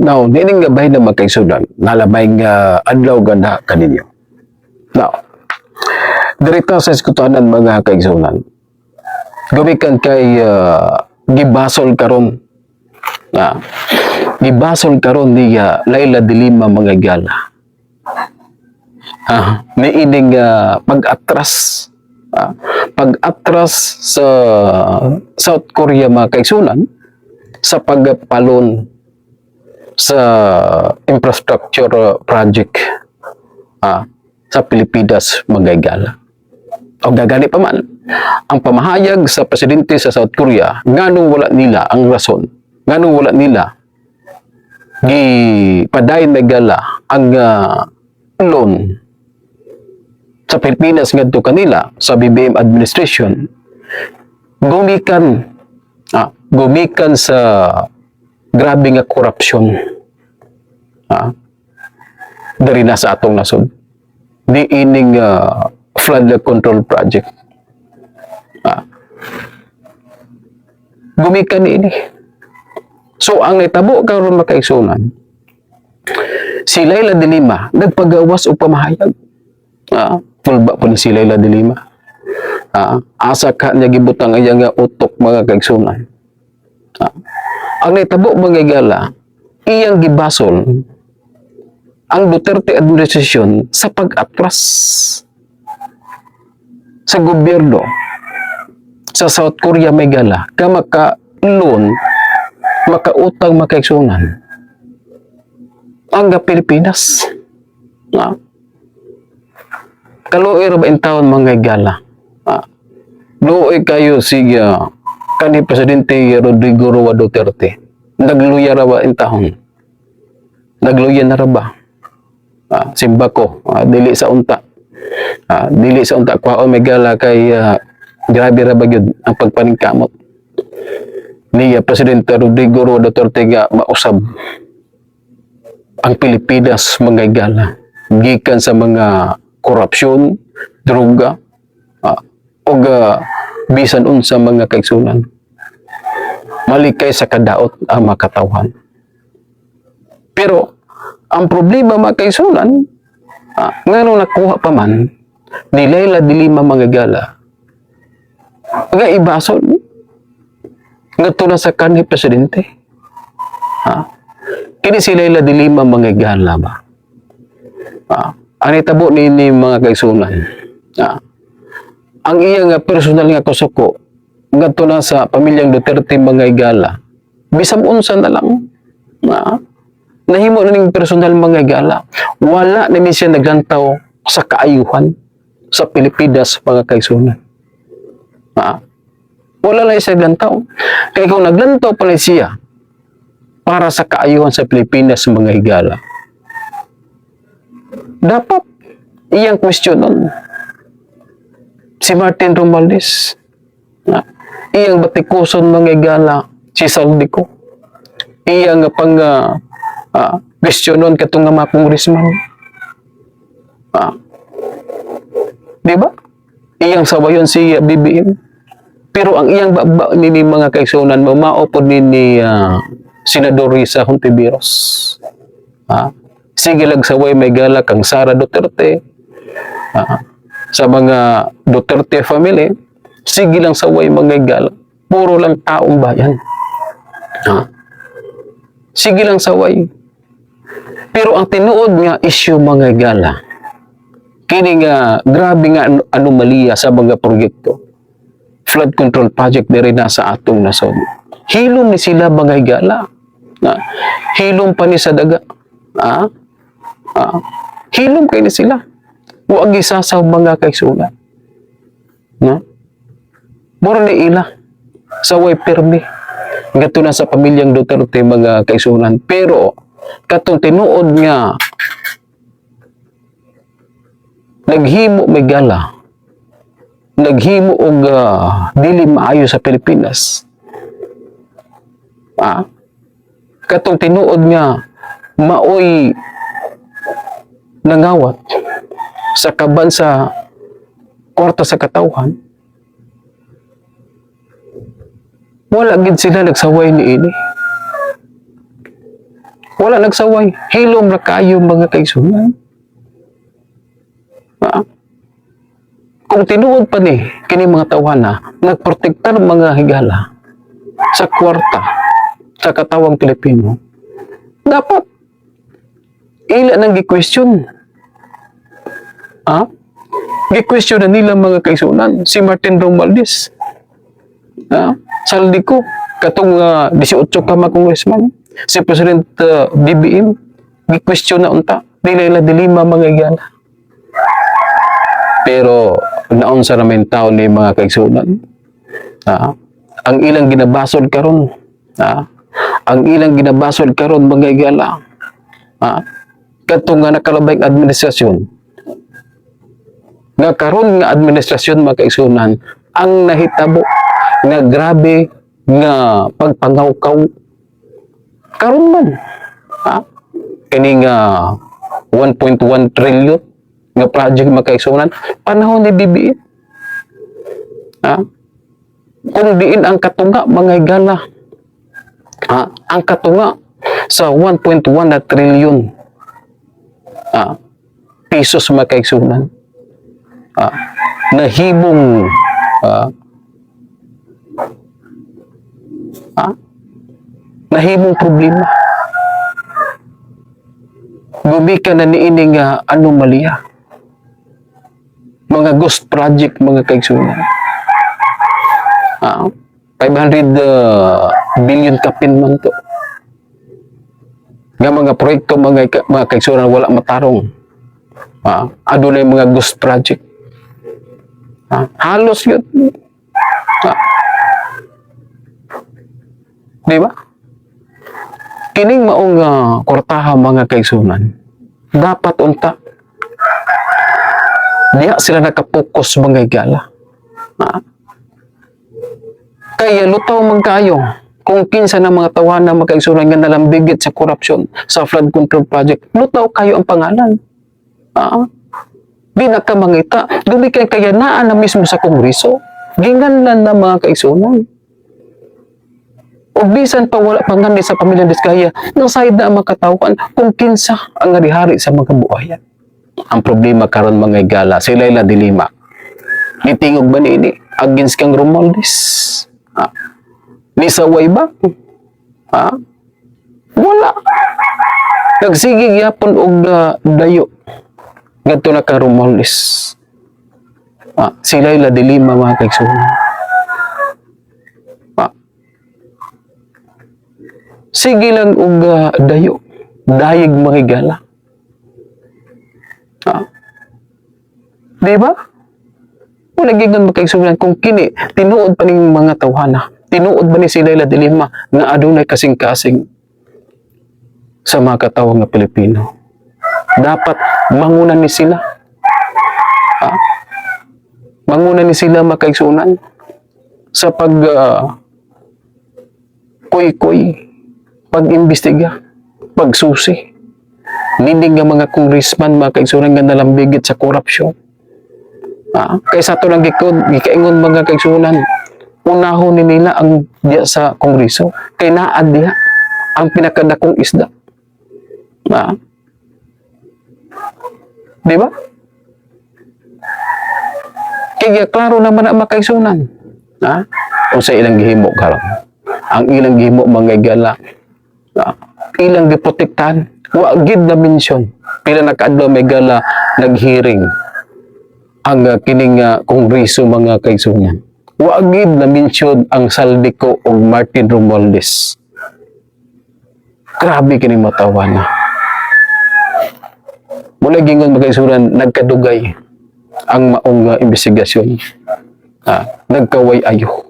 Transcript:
Now, niining nga bahin na magkaigsunan, nalabay nga adlaw ganda kaninyo. Now, direta sa iskutanan, mga kaigsunan. Gumikan kay gibasol karon na gibasol karon ni Leila de Lima, mga gala. Niining pag-atras pag-atras sa South Korea, mga kaigsunan, sa pagpa-loan sa infrastructure project sa Pilipinas, mga higala. O gagani pa man, ang pamahayag sa presidente sa South Korea, nganong wala nila ang rason, nganong wala nila gi padayon na gala ang loan sa Pilipinas ngadto kanila sa BBM administration, gumikan sa grabe nga korupsyon diri na sa atong nasod di ining flood control project. Gumikan ni ini. So ang nahitabo karon, makaigsunan, si Leila de Lima nagpagawas og pamahayag. Pulba po ni si Leila de Lima. Asa ka niya gibutang ang iyang nga utok, mga kaigsunan? Ang nahitabo, mga higala, iyang gibasol ang Duterte administration sa pag-atras sa gobyerno sa South Korea, may gala ka maka-loan, makautang, makaigsunan, ang Pilipinas. Kaluoy ra ba in taon, mga higala? Luoy kayo si kani Presidente Rodrigo Roa Duterte. Nagluya ra ba in taon? Nagluya na ra ba? Simba ko, dili sa unta. Dili sa unta kwaon, may gala, kay grabe ra ba gyud ang pagpaningkamot ni Presidente Rodrigo Roa Duterte nga mausab ang Pilipinas, mga higala, gikan sa mga korupsyon, droga, ug bisan unsa, mga kaigsunan. Malikay sa kadaot ang makatawhan. Pero ang problema, mga kaigsunan, ngano nakuha pa man ni Leila de Lima, mga gala, nga ibasol ngadto na sa kanhi presidente? Ha? Kini si Leila de Lima, mga gala ba? Ang nitabo ni mga kaigsunan, ang iya nga personal nga kusuko ngadto na sa pamilyang Duterte, mga higala, bisan unsa na lang na nahimo na ning personal, mga higala. Wala na ni siya naglantaw sa kaayuhan sa Pilipinas, mga kaigsunan. Wala na siya naglantaw kay kung naglantaw pala siya para sa kaayuhan sa Pilipinas, mga higala, dapat iyang question nun si Martin Romualdez na iyang batikuson, mga higala, si Zaldy Co, iyang pang questionon katong nga mga congressman. Di ba iyang sawayon si BBM? Pero ang iyang baba ni mga kaigsunan, mamao pod ni Senador Risa Hontiveros. Sige lag saway, may gala, kang Sara Duterte, sa mga Duterte family, sige lang saway, mga gala. Puro lang taong bayan. Sige lang saway. Pero ang tinuod nga issue, mga gala, kini nga grabe nga anomalya sa mga proyekto. Flood control project diri na sa atong nasod. Hilom ni sila, mga higala. Na, hilom pa ni sa daga. Hilom kay ni sila. Wa gisasaw, mga kaigsunan. No? Mura ni ila. Saway pirmi ngadto na sa pamilyang Duterte, mga kaigsunan. Pero katong tinuod nga naghimo, may gala, naghimo og dili maayo sa Pilipinas. Katong tinuod nga maoy nangawat sa kaban sa kwarta sa katawhan, wala gid sila nagsaway ni ini. Wala nagsaway. Hilom ra kayo, mga kaigsunan. Ah. Kung tinuod pa ni kini mga tawhana nagprotektar, mga higala, sa kwarta sa katawang Pilipino, dapat ila nang gi-question. Ha? Gi-question na nila, mga kaigsunan, si Martin Romualdez. Ha? Zaldy Co, katong 18 ka mga congressman, si President BBM, gi-question na unta nila de Lima, mga higala. Pero naon sa namin tao ni mga kaigsunan. Ha? Ang ilang ginabasod karon, ha? Ang ilang ginabasod karon, mga higala. Ha? Kadto nga nakalabay ang administrasyon. Nga karon nga administrasyon, mga kaigsunan, ang nahitabo nga grabe nga pagpangawkaw karon man. Ha? Kini nga 1.1 trillion nga project, mga kaigsunan, panahon ni BBM. Ha? Kung diin ang katunga, mga higala. Ha? Ang katunga sa 1.1 na trillion, ha, pesos, mga kaigsunan. Ha? Nahimong, ha? Ha? Nahimong problema. Gumikan na niini nga anomalya. Mga ghost project, mga kaigsunan. Ah, 500 billion kapin man to. Nga mga proyekto, mga kaigsunan, wala matarong. Ah, adunay mga ghost project. Ah, halos yun. Ah. Di ba? Kining maong kwartaha, mga kaigsunan, dapat unta diha sila nakapokus, mga higala. Ah. Kaya lutaw man kayo kung kinsa na mga tawana, mga kaigsunan, nga nalambigit sa korupsyon sa flood control project, lutaw kayo ang pangalan. Ah. Di na ka mangita. Gumikan kaya naa na mismo sa Kongreso. Ginganlan na, mga kaigsunan. O bisan pa wala pa nga sa pamilya Discaya, nang side na ang mga katawhan kung kinsa ang hari sa mga buhayan. Ang problema karon, mga higala, si Leila de Lima. Gitingog ba niini against kang Romualdez? Ha? Nisaway ba? Ha? Wala. Nagsige gyapon og dayo ngadto na kang Romualdez. Ah, si Leila de Lima, mga kaigsunan. Ah. Sige lang og dayo. Dayeg, mga higala. Ah. Di ba? Wala giingon, mga kaigsunan, kung kini tinuod pa ning mga tawhana. Tinuod ba ni si Leila de Lima nga adunay kasing-kasing sa mga katawhan nga Pilipino? Dapat manguna ni sila. Ah? Manguna ni sila, mga kaigsunan, sa pag kuy-kuy, pag-imbestiga, pagsusi. Nining nga mga congressman, mga kaigsunan, nga nalambigit sa korupsyon. Ah, kaysa ato lang gikod, gikaingon, mga kaigsunan, unahon ni nila ang diya sa Kongreso kay naa diha ang pinakadakong isda. Ah. Di ba? Kaya klaro naman ang mga kaigsunan. Ha? O sa ilang gihimo karon. Ang ilang gihimo, mga higala, ha? Ilang giprotektahan. Wa gid na mention. Pila na kaadlaw may gala nag-hearing ang kining kongreso, mga kaigsunan. Wa gid na mention ang Zaldy Co og Martin Romualdez. Grabe kining matawa na. Mula gingon, mga kaigsunan, nagkadugay ang maong investigasyon. Ah, nagkaway ayo.